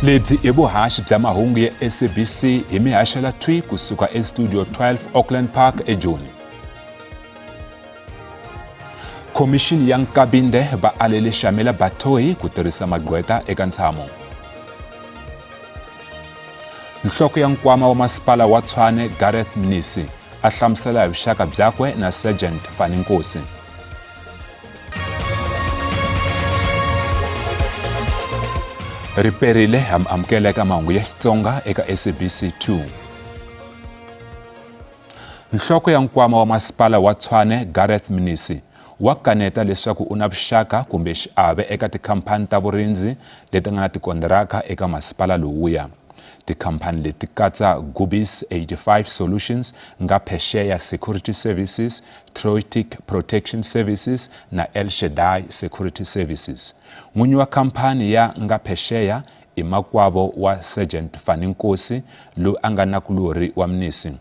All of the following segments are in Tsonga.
Lebyi i vuhaxi bya mahungu ya SABC hi mihaxela thwi kusuka eStudio 12 Auckland Park eJoni. Khomixini ya Nkabinde va alele Shamila Batohi ku tirhisa magqweta eka ntshamo. Nhloko ya nkwama wa masipala wa Tshwane Gareth Mnisi a hlamusela hi vuxaka byakwe na Sergeant Fani Nkosi. Riperile ha mi amukela eka mahungu ya Xitsonga eka SABC 2. Nhloko ya nkwama wa masipala wa Tshwane Gareth Mnisi wa kaneta leswaku u na vuxaka kumbe xiave eka tikhamphani ta vurindzi leti nga na tikondiraka eka masipala lowuya. Tikhamphani leti katsa Gubis 85 Solutions, nga Phesheya Security Services, Troitic Protection Services na El Shaddai Security Services. N'winyi wa khamphani ya nga Phesheya i makwavo wa Sergeant Fani Nkosi loyi a nga nakulorhi wa Mnisi.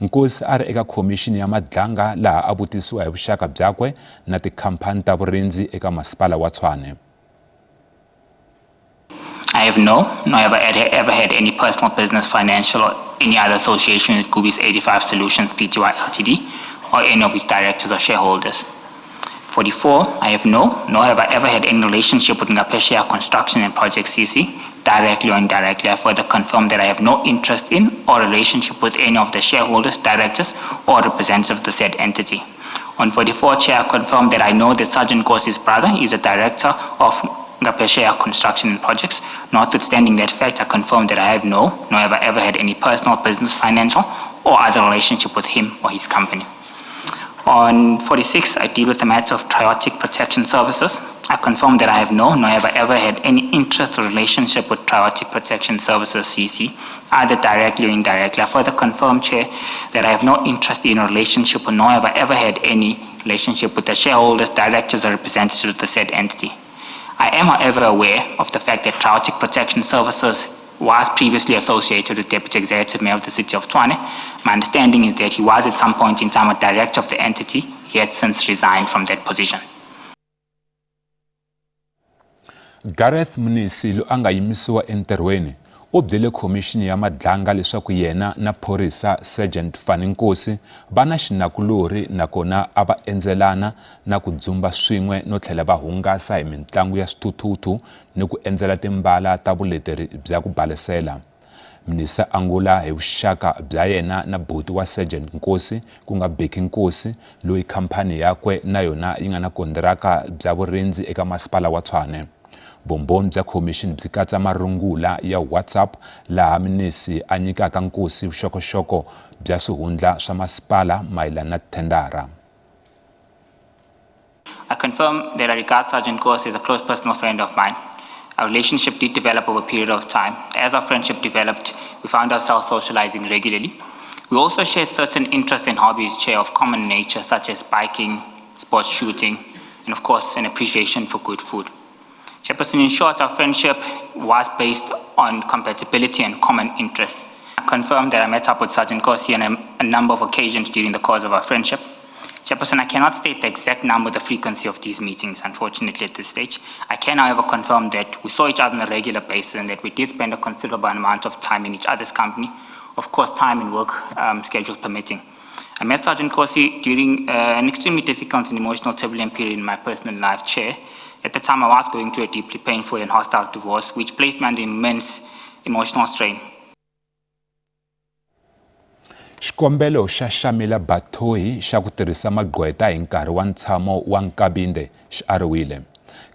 Nkosi a ri eka khomixini ya Madlanga laha a vutisiwa hi vuxaka byakwe na tikhamphani ta vurindzi eka masipala wa Tshwane. I have no, nor have I ever had any personal, business, financial or any other association with Gubis 85 Solutions Pty Ltd or any of its directors or shareholders. 44, I have no, nor have I ever had any relationship with Ngaphesheya Construction and Project CC, directly or indirectly. I further confirm that I have no interest in or relationship with any of the shareholders, directors, or representatives of the said entity. On 44, Chair, I confirm that I know that Sergeant Nkosi's brother is a director of Ngaphesheya Construction and Projects. Notwithstanding that fact, I confirm that I have no, nor have I ever had any personal, business, financial, or other relationship with him or his company. On 46, I deal with the matter of Triotic Protection Services. I confirm that I have no, nor have I ever had any interest or relationship with Triotic Protection Services CC, either directly or indirectly. I further confirm, Chair, that I have no interest in a relationship or nor have I ever had any relationship with the shareholders, directors, or representatives of the said entity. I am, however, aware of the fact that Triotic Protection Services was previously associated with Deputy Executive Mayor of the City of Tshwane. My understanding is that he was at some point in time a director of the entity. He had since resigned from that position. Gareth Mnisi loyi a nga yimisiwa entirhweni u byele khomixini ya Madlanga leswaku yena na phorisa Sergeant Fani Nkosi va na xinakulorhi nakona a va endzelana na ku dzumba swin'we no tlhela va hungasa hi mintlangu ya swithuthuthu ni ku endzela timbala ta vuleteri bya ku balesela. Mnisi a angula hi vuxaka bya yena na buti wa Sergeant Nkosi ku nga Bheki Nkosi loyi khamphani yakwe na yona yi nga na kondiraka bya vurindzi eka masipala wa Tshwane. Vumbhoni bya khomixini byi katsa marungula ya WhatsApp laha Mnisi a nyikaka Nkosi vuxokoxoko bya swihundla swa masipala mayelana na tithendara. I confirm that I regard Sergeant Nkosi as a close personal friend of mine. Our relationship did develop over a period of time. As our friendship developed, we found ourselves socializing regularly. We also shared certain interests and hobbies, Chair, of common nature, such as biking, sports shooting, and of course, an appreciation for good food. Chairperson, in short, our friendship was based on compatibility and common interest. I confirm that I met up with Sergeant Nkosi on a number of occasions during the course of our friendship. Chairperson, I cannot state the exact number, the frequency of these meetings, unfortunately, at this stage. I can, however, confirm that we saw each other on a regular basis and that we did spend a considerable amount of time in each other's company, of course, time and work schedules permitting. I met Sergeant Nkosi during an extremely difficult and emotional turbulent period in my personal life, Chair. At the time, I was going through a deeply painful and hostile divorce, which placed me under immense emotional strain. Xikombelo xa Shamila Batohi xa ku tirhisa magqweta hi nkarhi wa ntshamo wa Nkabinde xi ariwile.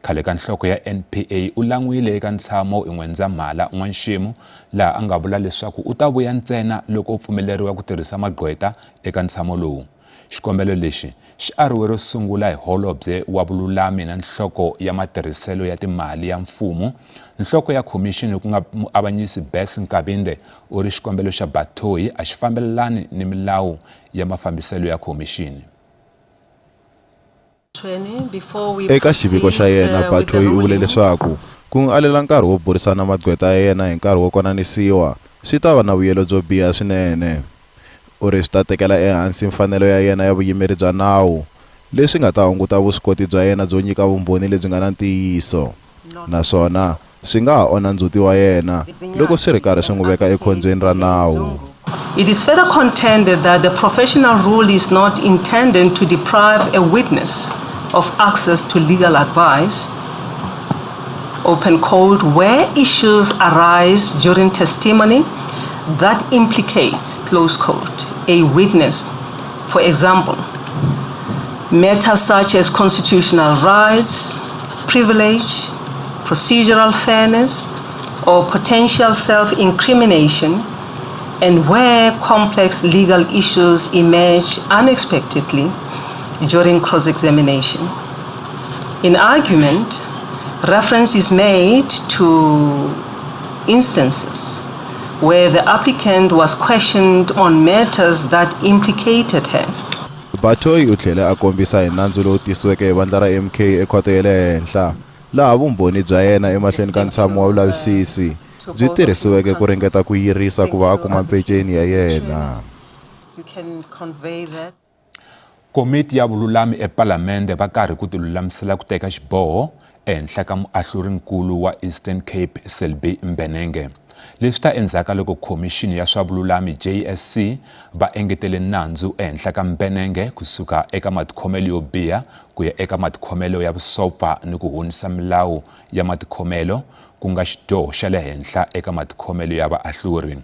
Khale ka nhloko ya NPA u lan'wile eka ntshamo hi N'wendzamhala n'wanxemu laha a nga vula leswaku u ta vuya ntsena loko o pfumeleriwa ku tirhisa magqweta eka ntshamo lowu. Xikombelo lexi xi ariwe ro sungula hi Holobye wa Vululami na Nhloko ya Matirhiselo ya Timali ya Mfumo. Nhloko ya khomixini ku nga Muavanyisi Bess Nkabinde u ri xikombelo xa Batohi a xi fambelelani ni milawu ya mafambiselo ya khomixini. Eka xiviko xa yena, Batohi u vule leswaku ku n'wi alela nkarhi wo burisana na magqweta ya yena hi nkarhi wo konanisiwa swi ta va na vuyelo byo biha swinene. U ri swi ta tekela ehansi mfanelo ya yena ya vuyimeri bya nawu, leswi nga ta hunguta vuswikoti bya yena byo nyika vumbhoni lebyi nga na ntiyiso naswona. swi nga ha onha ndzhuti wa yena loko swi ri karhi swi n'wi veka ekhombyeni ra nawu. It is further contended that the professional rule is not intended to deprive a witness of access to legal advice, open quote, where issues arise during testimony that implicates, close quote, a witness. For example, matters such as constitutional rights, privilege, procedural fairness, or potential self-incrimination, and where complex legal issues emerge unexpectedly during cross-examination. In argument, reference is made to instances where the applicant was questioned on matters that implicated her. Batohi u tlhele a kombisa hi nandzu lowu tisiweke hi vandla ra MK ekhoto ya le henhla, laha vumbhoni bya yena emahlweni ka ntshamo wa vulavisisi byi tirhisiweke ku ringeta ku yirisa ku va a kuma peceni ya yena. You can convey that. Komiti ya Vululami ePalamende va karhi ku tilulamisela ku teka xiboho ehenhla ka muahlurinkulu wa Eastern Cape Selby Mbenenge. Leswi ta endzhaku ka loko Khomixini ya swa Vululami, JSC, va engetele nandzu ehenhla ka Mbenenge ku suka eka matikhomelo yo biha ku ya eka matikhomelo ya vusopfa ni ku honisa milawu ya matikhomelo, ku nga xidyoho xa le henhla eka matikhomelo ya vaahluri.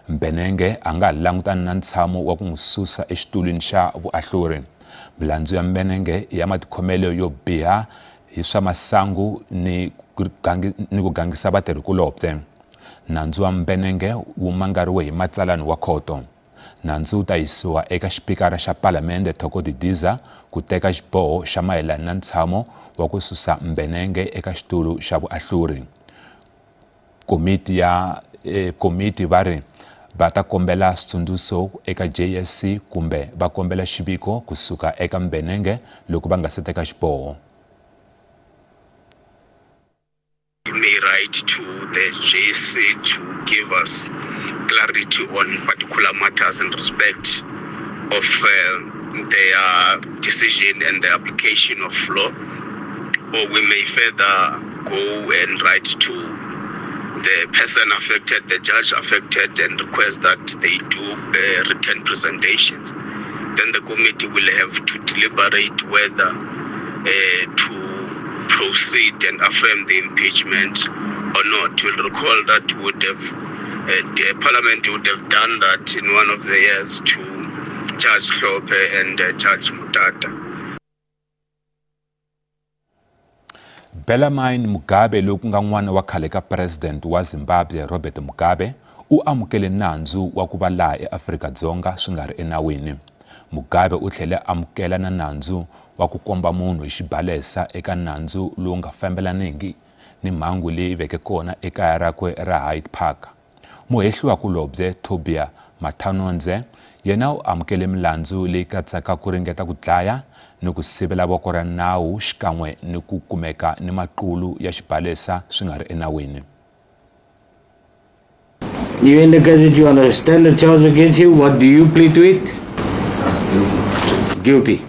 Mbenenge a nga ha langutani na ntshamo wa ku n'wi susa exitulwini xa vuahluri. Milandzu ya Mbenenge i ya matikhomelo yo biha hi swa masangu ni ni ku gangisa vatirhikulobye. Nandzu wa Mbenenge wu mangariwe hi matsalani wa khoto. Nandzu wu ta yisiwa eka xipikara xa Palamende Thoko Didiza ku teka xiboho xa mayelana na ntshamo wa ku susa Mbenenge eka xitulu xa vuahluri. Komiti ya komiti va ri va ta kombela switsundzuxo eka JSC kumbe va kombela xiviko ku suka eka Mbenenge loko va nga se teka xiboho. We may write to the JSC to give us clarity on particular matters in respect of their decision and the application of law, or we may further go and write to the person affected, the judge affected, and request that they do written presentations. Then the committee will have to deliberate whether to proceed and affirm the impeachment or not. You'll recall that would have the Parliament would have done that in one of the years to Judge Hlophe and Judge Motata. Bellarmine Mugabe loyi ku nga n'wana wa khale ka President wa Zimbabwe Robert Mugabe u amukele nandzu wa ku va laha eAfrika-Dzonga swi nga ri enawini. Mugabe u tlhele a amukela na nandzu wa ku komba munhu hi xibalesa eka nandzu lowu nga fambelaniki ni mhangu leyi veke kona ekaya rakwe ra Hyde Park. Muhehliwakulobye Tobia Matanondze yena u amukele milandzu leyi katsaka ku ringeta ku dlaya ni ku sivela voko ra nawu xikan'we ni ku kumeka ni maqulu ya xibalesa swi nga ri enawini. You indicated you understand the charge against you. What do you plead to it? Guilty.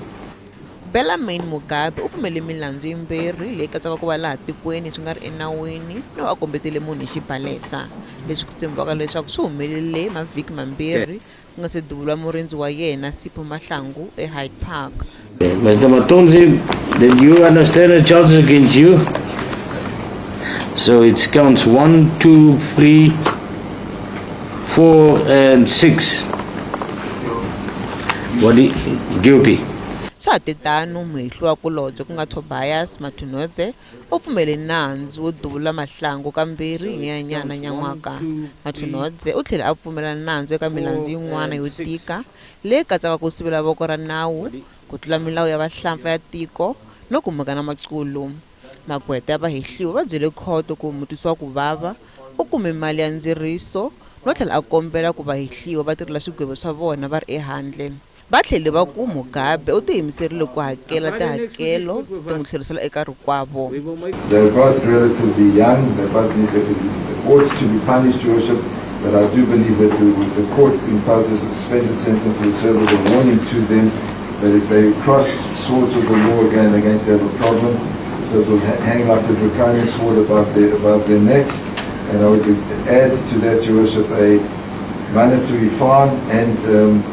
Bellarmine Mugabe u pfumele milandzu yimbirhi leyi katsaka ku va laha tikweni swi nga ri enawini no a kombetele munhu hi xibalesa, leswi ku tshembiwaka leswaku swi humelele mavhiki mambirhi ku nga se duvuriwa murindzi wa yena Sipho Mahlangu eHyde Park. Mr. Matonzi, did you understand the charges against you? So it's counts 1, 2, 3, 4 and 6. What do you, guilty. Swa ha te tano, muhehliwakulobye ku nga Tobias Matunhodze u pfumele nandzu wo duvula Mahlangu kambirhi hi Nyenyenyana nyan'waka. Matunhodze u tlhele a pfumela nandzu eka milandzu yin'wana yo tika leyi katsaka ku sivela voko ra nawu, ku tlula milawu ya vahlampfa ya tiko no kumeka na maqulu. Magqweta ya vahehliwa va byele khoto ku mutwisiwakuvava u kume mali ya ndziriso no tlhela a kombela ku vahehliwa va tirhela swigwevo swa vona va ri ehandle. Va tlhele va ku Mugabe u tiyimiserile ku hakela tihakelo to n'wi tlherisela eka rikwavo. They're both relatively young, they both need ought to be punished, Your Worship, but I do believe that the court imposes a suspended sentence to serve as a warning to them that if they cross swords with the law again, they're going to have a problem. officers will hang like a draconian sword above their necks. And I would add to that, Your Worship, a monetary fine and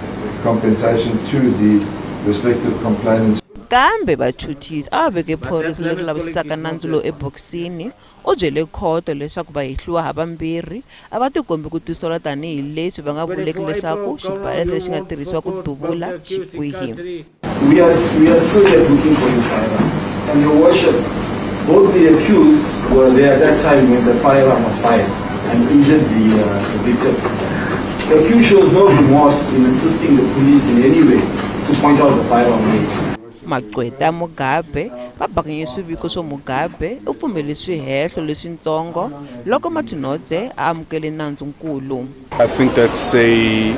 compensation to the respective complainants. Kambe vachuchisi a va veke phorisa leri lavisisaka nandzu lowu ebokisini. U byele khoto leswaku vahehliwa havambirhi a va tikombi ku tisola tanihi leswi va nga vuleki leswaku xibalesa lexi nga tirhisiwa ku duvula xi kwihi. We are, we are still yet looking for his firearm. And your worship, both the accused were there at that time when the firearm was fired and injured the victim. The accused shows no remorse in assisting the police in any way to point out the firearm range. Magqweta ya Mugabe va bakanye swiviko swo Mugabe u pfumele swihehlo leswintsongo loko Matonhodze a amukele nandzunkulu. I think that's a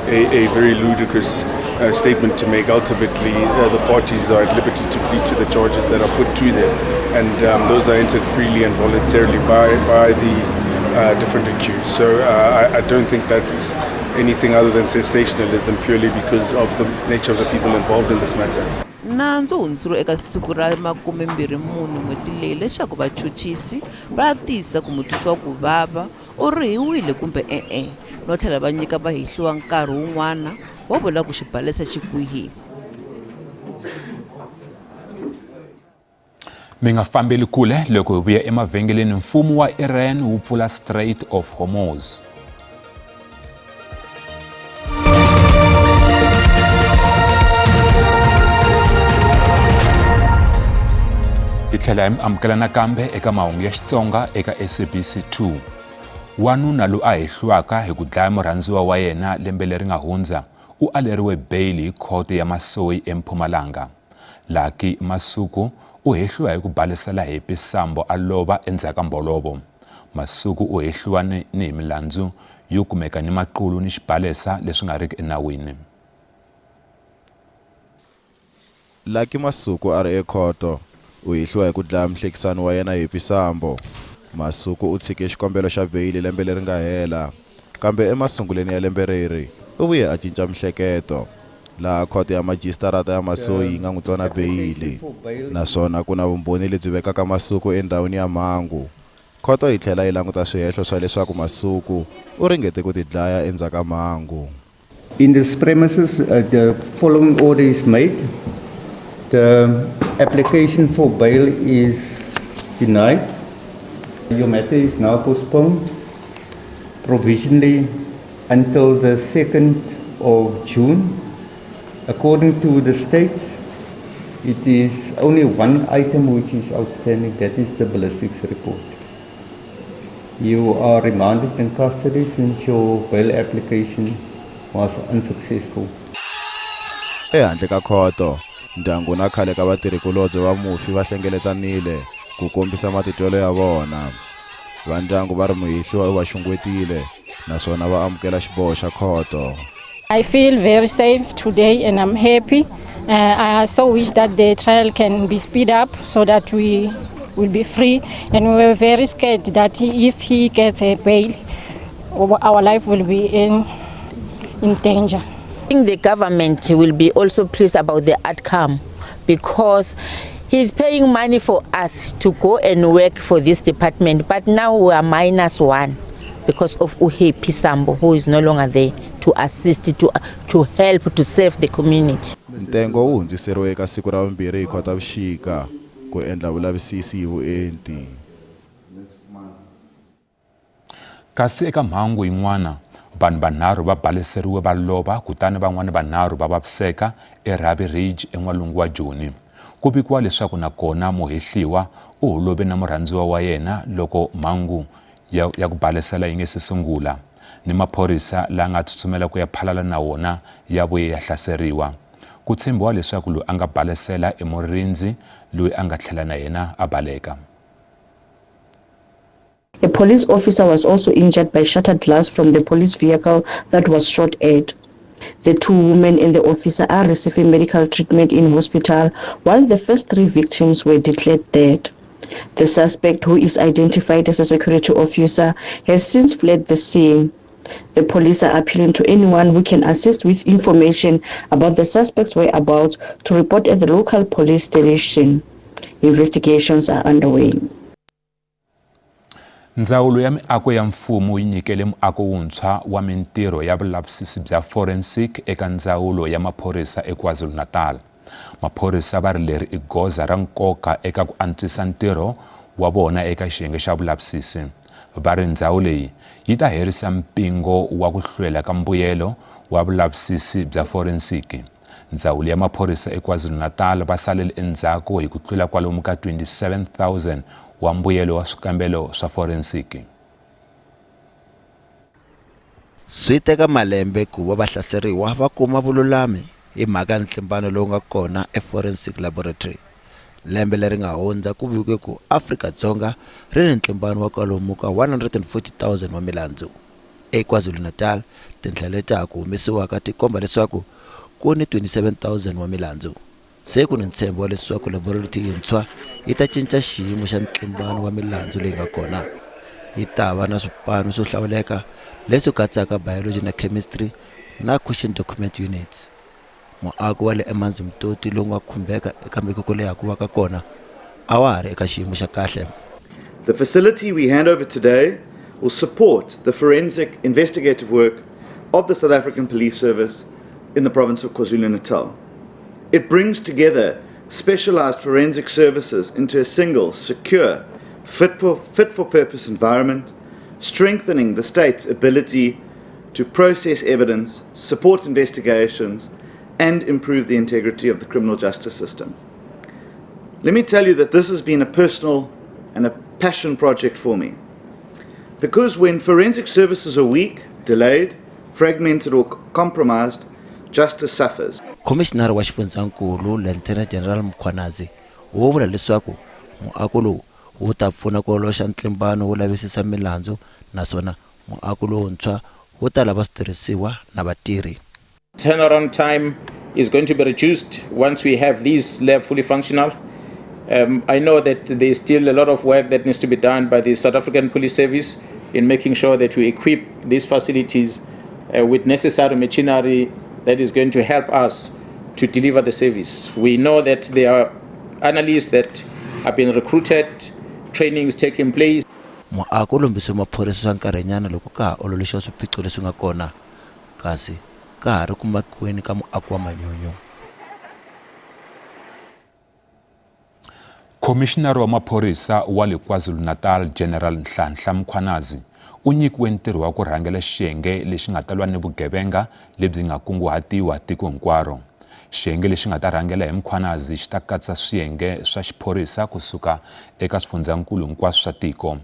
very ludicrous statement to make. Ultimately, the parties are at liberty to plead to the charges that are put to them, and those are entered freely and voluntarily by the different accused. So I don't think that's anything other than sensationalism, purely because of the nature of the people involved in this matter. Nandzu wu hundziseriwe eka siku ra 24 n'hweti leyi leswaku vachuchisi va tiyisisa ku mutwisiwa ku vava u rihiwile kumbe e-e, no tlhela va nyika vahehliwa nkarhi wun'wana wo vula ku xibalesa xi kwihi. Mi nga fambeli kule. Loko hi vuya emavhengeleni, mfumo wa Iran wu pfula Strait of Hormuz. Hi tlhela hi mi amukela nakambe eka mahungu ya Xitsonga eka SABC 2. Wanuna loyi a hehliwaka hi ku dlaya murhandziwa wa yena lembe leri nga hundza u aleriwe beyili hi khoto ya Masoyi eMpumalanga. Lucky Masuku u hehliwa hi ku balesela Happy Sambo a lova endzhaku ka mbolovo. Masuku u hehliwa ni hi milandzu yo kumeka ni maqulu ni xibalesa leswi nga riki enawini. Lucky Masuku a ri ekhoto. U hehliwa hi ku dlaya muhlekisani wa yena Happy Sambo. Masuku u tshike xikombelo xa beyili lembe leri nga hela. Kambe emasunguleni ya lembe reri, u vuye a cinca mihleketo. Laha khoto ya majisitarata ya Masoyi yi nga n'wi tsona beyili. Naswona ku na vumbhoni lebyi vekaka Masuku endhawini ya mhangu. Khoto yi tlhela yi languta swihehlo swa leswaku Masuku u ringete ku tidlaya endzhaku ka mhangu. In this premises, the following order is made. The application for bail is denied. Your matter is now postponed provisionally until the 2nd of June. According to the state, it is only one item which is outstanding, that is the ballistics report. You are remanded in custody since your bail application was unsuccessful. Ehandle ka khoto, ndyangu na khale ka vatirhikulobye va mufi va hlengeletanile ku kombisa matitwelo ya vona. Va ndyangu va ri muhehliwa u va xungwetile naswona va amukela xiboho xa khoto. I feel very safe today and I'm happy. I so wish that the trial can be speed up so that we will be free. And we were very scared that if he gets a bail, our life will be in danger. I think the government will be also pleased about the outcome because he's paying money for us to go and work for this department, but now we are minus one because of uHappy Sambo, who is no longer there to assist, to help, to save the community. Ntengo wu hundziseriwe eka siku ra vumbirhi hi Khotavuxika ku endla vulavisisi hi vuenti. Kasi eka mhangu yin'wana, vanhu vanharhu va baleseriwe va lova kutani van'wana vanharhu va vaviseka eRabie Ridge en'walungu wa Joni. Ku vikiwa leswaku na kona muhehliwa u holove na murhandziwa wa yena loko mhangu ya ku balesela yi nge se sungula, ni maphorisa la nga tsutsumela ku ya phalala na wona ya vuye ya hlaseriwa. Ku tshembiwa leswaku loyi a nga balesela i murindzi loyi a nga tlhela na yena a baleka. A police officer was also injured by shattered glass from the police vehicle that was shot at. The two women and the officer are receiving medical treatment in hospital, while the first three victims were declared dead. The suspect, who is identified as a security officer, has since fled the scene. The police are appealing to anyone who can assist with information about the suspect's whereabouts to report at the local police station. Investigations are underway. Ndzawulo ya Miako ya Mfumo yi nyikele muako wuntshwa wa mintirho ya vulavisisi bya forensic eka Ndzawulo ya Maphorisa eKwaZulu-Natal. Maphorisa va ri leri i goza ra nkoka eka ku antswisa ntirho wa vona eka xiyenge xa vulavisisi. Va ri ndzhawu leyi yi ta herisa mpingo wa ku hlwela ka mbuyelo wa vulavisisi bya forensiki. Ndzawulo ya Maphorisa eKwaZulu-Natal va salele endzhaku hi ku tlula kwalomu ka 27,000 wa mbuyelo wa swikambelo swa forensiki. Swi teka malembe ku va vahlaseriwa va kuma vululami hi mhaka ya ntlimbano lowu nga kona eForensic Laboratory. Lembe leri nga hundza ku vikiwe ku Afrika-Dzonga ri ni ntlimbano wa kwalomu ka 140,000 wa milandzu. EKwaZulu-Natal, tinhlayo leta ha ku humesiwaka ti komba leswaku ku ni 27,000 wa milandzu. Se ku ni ntshembo wa leswaku laboratory yintshwa yi ta cinca xiyimo xa ntlimbano wa milandzu leyi nga kona. Yi ta va na swipanu swo hlawuleka leswi katsaka Biology na Chemistry na Question Document Units. Muako wa le Amanzimtoti lowu nga khumbeka eka mikoko leya ha ku vaka kona a wa ha ri eka xiyimo xa kahle. The facility we hand over today will support the forensic investigative work of the South African Police Service in the province of KwaZulu-Natal. It brings together specialized forensic services into a single, secure, fit for, fit for purpose environment, strengthening the state's ability to process evidence, support investigations, and improve the integrity of the criminal justice system. Let me tell you that this has been a personal and a passion project for me. Because when forensic services are weak, delayed, fragmented, or compromised, justice suffers. Khomishinara wa xifundzankulu Lieutenant General Mkhwanazi wo vula leswaku muako lowu wu ta pfuna ku oloxa ntlimbano wo lavisisa milandzu naswona muako lowuntshwa wu ta lava switirhisiwa na vatirhi. Turnaround time is going to be reduced once we have these lab fully functional. Um, I know that there's still a lot of work that needs to be done by the South African Police Service in making sure that we equip these facilities uh, with necessary machinery that is going to help us to deliver the service. We know that there are analysts that have been recruited, training is taking place. Muako wu lombisiwe maphorisa swa nkarhinyana loko ka ha ololoxiwa swiphiqo leswi nga kona kasi ka ha ri ku makiweni ka muako wa manyunyu. Khomixinara wa maphorisa wa le KwaZulu-Natal General Nhlanhla Mkhwanazi u nyikiwe ntirho wa ku rhangela xiyenge lexi nga ta lwa ni vugevenga lebyi nga kunguhatiwa tiko hinkwaro. Xiyenge lexi nga ta rhangela hi Mkhwanazi xi ta katsa swiyenge swa xiphorisa ku suka eka swifundzhankulu hinkwaswo swa tiko.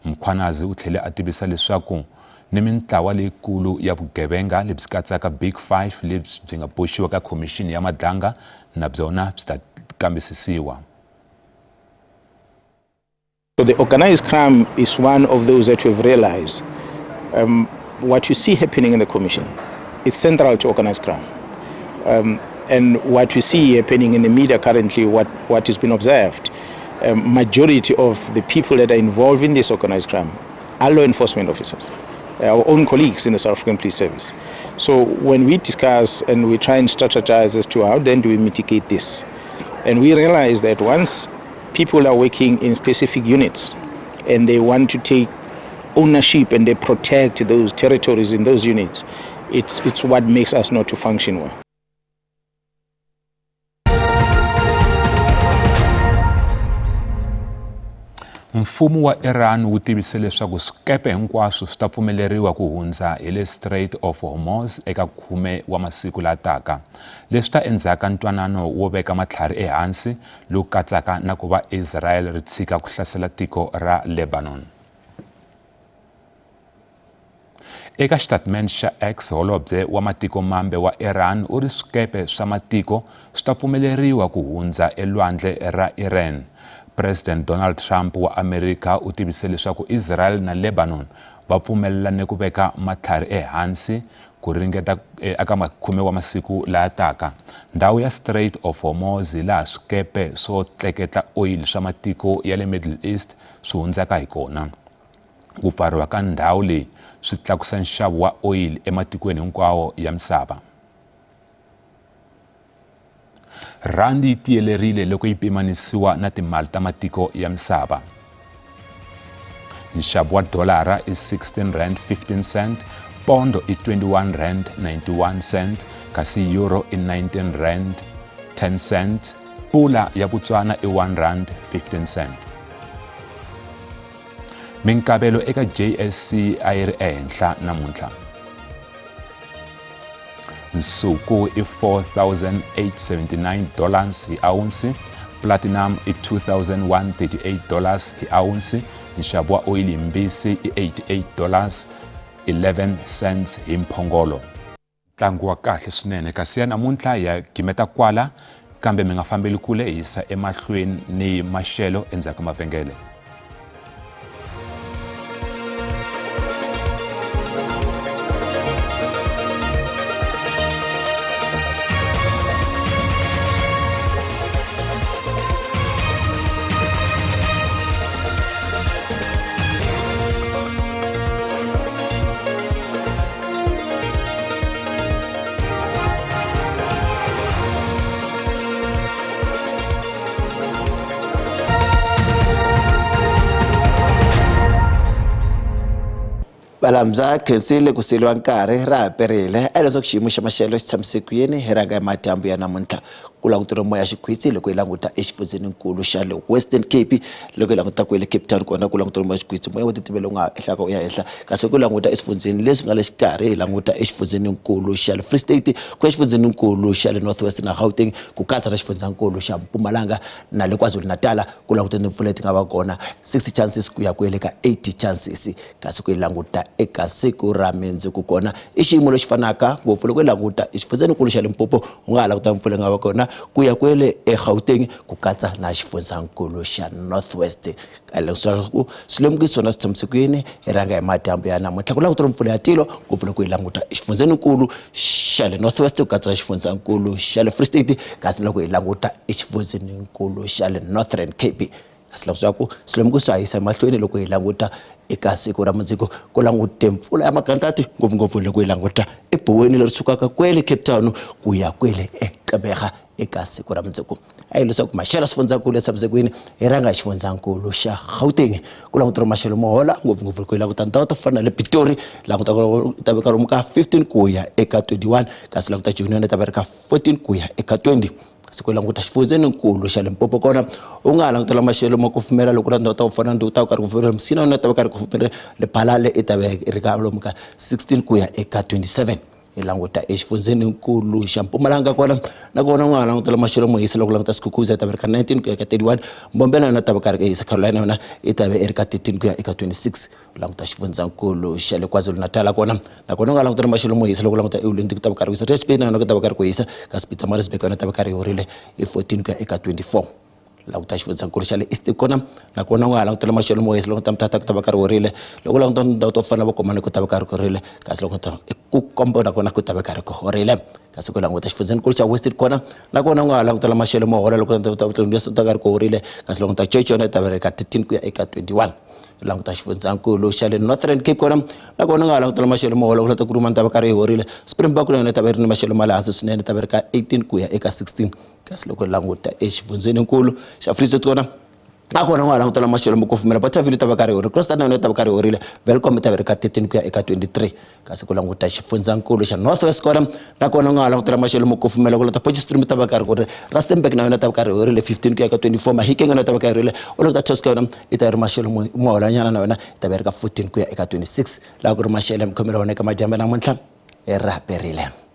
Mkhwanazi u tlhele a tivisa leswaku ni mintlawa leyikulu ya vugevenga lebyi katsaka Big Five lebyi byi nga boxiwa ka Khomixini ya Madlanga na byona byi ta kambisisiwa. So the organized crime is one of those that we've realized. Um, what you see happening in the commission is central to organized crime. Um, and what we see happening in the media currently, what, what has been observed, um, majority of the people that are involved in this organized crime are law enforcement officers, our own colleagues in the South African Police Service. So when we discuss and we try and strategize as to how then do we mitigate this, and we realize that once people are working in specific units and they want to take ownership and they protect those territories in those units, it's, it's what makes us not to function well. Mfumo wa Iran wu tivise leswaku swikepe hinkwaswo swi ta pfumeleriwa ku hundza hi le Strait of Hormuz eka khume wa masiku la taka. Leswi ta endzhaku ka ntwanano wo veka matlhari ehansi lowu katsaka na ku va Israel ri tshika ku hlasela tiko ra Lebanon. Eka xitatimende xa X, holobye wa matiko mambe wa Iran u ri swikepe swa matiko swi ta pfumeleriwa ku hundza elwandle ra Iran. President Donald Trump wa Amerika u tivise leswaku Israel na Lebanon va pfumelelane ku veka matlhari ehansi ku ringeta eka makhume wa masiku laya taka. Ndhawu ya Strait of Hormuz hi laha swikepe swo tleketla oyili swa matiko ya le Middle East swi hundzaka hi kona. Ku pfariwa ka ndhawu leyi swi tlakusa nxavo wa oyili ematikweni hinkwawo ya misava. Rhandi yi tiyelerile loko yi pimanisiwa na timali ta matiko ya misava. Nxavo wa dolara i 16 rand 15 cent, pondo i 21 rand 91 cent, kasi euro i 19 rand 10 cent, pula ya Botswana i 1 rand 15 cent. Minkavelo eka JSC a yi ri ehenhla namuntlha. Nsuku i 4879 dollars hi awunsi, platinum i 2138 dollars hi awunsi, nxavo wa oyili yimbisi i 88 dollars 11 cents hi mphongolo. Ntlangu wa kahle swinene kasi ya namuntlha hi ya gimeta kwala kambe mi nga fambeli kule hi yisa emahlweni ni maxelo endzhaku ka mavhengele. Valambya khensile ku seliwa nkarhi ra ha perile a leswaku xiyimo xa maxelo xi tshamise ku yini hi rhanga hi madyambu ya namuntlha ku languteriwe moya xikhwitsi loko hi languta exifundzheninkulu xa le Western Cape loko hi languta kwele Cape Town kona ku languteriwe moya xikhwitsi moya wo titimela wu nga ha ehlaka u ya henhla kasi ku languta eswifundzheni leswi nga le xikarhi hi languta exifundzheninkulu xa le Free State ku ya xifundzheninkulu xa le North West na Gauteng ku katsa na xifundzankulu xa Mpumalanga na le KwaZulu-Natal ku languteni timpfula leti nga va kona 60 chances ku ya kwele ka 80 chances kasi ku yi languta eka siku ra mindzuku kona i xiyimo lexi fanaka ngopfu loko yi languta exifundzheninkulu xa Limpopo u nga ha languta mpfula yi nga va kona ku ya kwele eGauteng ku katsa na xifundzankulu xa North West leswaku swilemukiso na swi tshamise ku yini hi rhanga hi madyambu ya namuntlha ku langutela mpfula ya tilo ngopfu loko hi languta exifundzheninkulu xa le North West ku katsa na xifundzankulu xa le Free State kasi loko hi languta exifundzheninkulu xa le Northern Cape kasi leswaku swilemukiso ha yisa emahlweni loko hi languta eka siku ra mundzuku ku langute mpfula ya magandlati ngopfungopfu loko hi languta ebuweni leri sukaka kwele Cape Town ku ya kwele eGqeberha eka siku ra mundzuku a yi leswaku maxelo swifundzankulu ya tshamisekwini hi rhanga hi xifundzankulu xa Gauteng ku languteriwa maxelo mo hola ngopfungopfu loko hi languta ndhawu to fana na le Pitori languta ku ta veka lomu ka 15 ku ya eka 21 kasi languta Joni yona ta va ri ka 14 ku ya eka 20 kasi ku languta xifundzenikulu xa Limpopo kona u nga ha langutela maxelo ma kufumela loko na ndhawu ta ku fana na ta ku karhi kufumela Musina yona ta va karhi kufumela Lephalale i ta va ri ka lomu ka 16 ku ya eka 27 hi languta exifundzheninkulu xa Mpumalanga kona nakona u nga ha langutela maxelo mo hisa loko languta Skukuza i ta va ri ka 19 ku ya ka 31 Mbombela yona ta va karhi hisa Carolina yona i ta va i ri ka 13 ku ya eka 26 u languta xifundzankulu xa le KwaZulu-Natal kona nakona u nga langutela maxelo mo hisa loko languta eUlundi ku ta va karhi ku hisa Richards Bay na yona ku ta va karhi ku hisa kasi Pietermaritzburg yona ta va karhi yi horile hi 14 ku ya eka 24 languta xifundzankulu xa le East kona nakona u nga ha langutela maxelo mo hisa loko ta Mthatha ku ta va karhi horile loko u languta tindhawu to fana na Vokomani ku ta va karhi ku horile kasi loko ta ku kombo nakona ku ta va karhi ku horile kasi ku languta xifundzankulu xa Western kona nakona u nga ha langutela maxelo mo hola loko ta karhi ku horile kasi loko ta George yona yi ta va ri ka 13 ku ya eka 21 languta xifundzankulu xa le Northern Cape kona nakona u nga ha langutela maxelo mo hola ku lata ku rhuma ta va karhi yi horile Springbok na yona yi ta va yi ri ni maxelo ma le hansi swinene ta va ri ka 18 ku ya eka 16 kasi loko hi languta exifundzheninkulu xa Free State kona nakona u nga ha langutela maxelo mo kufumela Bothaville ta va karhi horile Kroonstad na yona yi ta va karhi horile Welkom yi ta va ri ka 13 ku ya eka 23 kasi ku languta xifundzankulu xa North West kona nakona u nga ha langutela maxelo mo kufumela ku languta Potchefstroom ta va karhi ku ri Rustenburg na yona ta va karhi horile 15 ku ya eka 24 Mahikeng yona ta va karhi horile u languta Tosco yona yi ta ri maxelo mo holanyana na yona yi ta va ri ka 14 ku ya eka 26 laha ku ri maxelo ya mikhomelo wona eka madyambu namuntlha hi raperile.